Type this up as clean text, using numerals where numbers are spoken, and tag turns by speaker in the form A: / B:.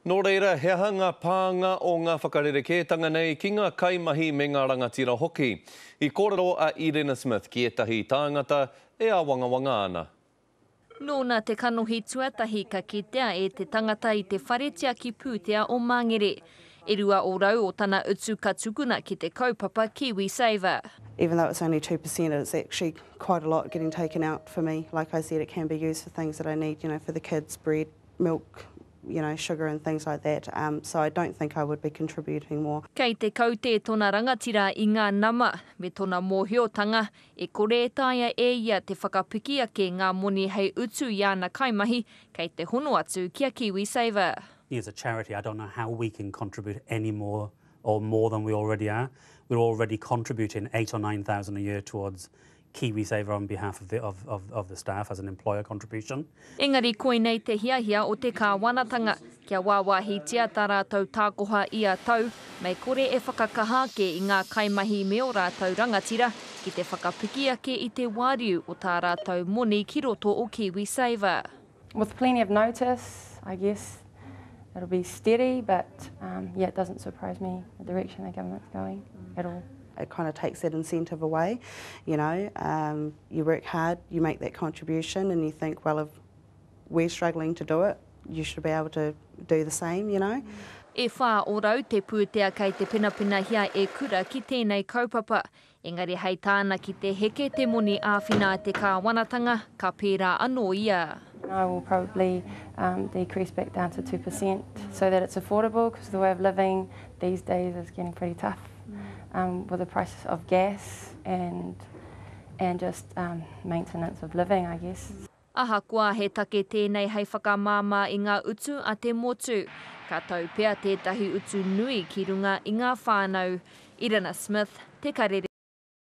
A: Nō reira, he aha ngā pānga o ngā whakarerekētanga nei ki ngā kaimahi me ngā rangatira hoki? I kōrero a Irena Smith ki ētahi tāngata e āwangawanga ana.
B: Nōna te kanohi tuatahi ka kitea e te tangata i te whare tiaki pūtea o Māngere. E 2% o tana utu ka tukuna ki te kaupapa KiwiSaver.
C: Even though it's only 2%, it's actually quite a lot getting taken out for me. Like I said, it can be used for things that I need, you know, for the kids, bread, milk, you know, sugar and things like that. Um, so I don't think I would be contributing more.
B: Kei te kaute tona rangatira i ngā nama, me tona mōhiotanga, e kore e taea e ia te whakapiki ake ngā moni hei utu i āna kaimahi kei te hono atu ki a KiwiSaver.
D: As a charity, I don't know how we can contribute any more or more than we already are. We're already contributing 8 or 9,000 a year towards KiwiSaver on behalf of the, of, of, of the staff as an employer contribution.
B: Engari koinei te hiahia o te kāwanatanga, kia wāwāhitia tā rātou tākoha ia tau, mei kore e whakakaha ake i ngā kaimahi me ō rātou rangatira ki te whakapiki ake i te wāriu o tā rātou moni ki roto o KiwiSaver.
E: With plenty of notice, I guess it'll be steady, but um, yeah, it doesn't surprise me the direction the government's going at all.
C: It kind of takes that incentive away, you know. Um, you work hard, you make that contribution, and you think, well, if we're struggling to do it, you should be able to do the same, you know.
B: E 4% te pūtea kei te penapenahia e Kura ki tēnei kaupapa. Engari hei tāna ki te heke te moni āwhina a te kāwanatanga, ka pērā anō ia.
E: I will probably um, decrease back down to 2% so that it's affordable because the way of living these days is getting pretty tough um, with the price of gas and, and just um, maintenance of living, I guess.
B: Ahakoa he take tēnei hei whakamāmā i ngā utu a te motu, ka tau pea tētahi utu nui ki runga i ngā whānau. Irina Smith, Te Karere.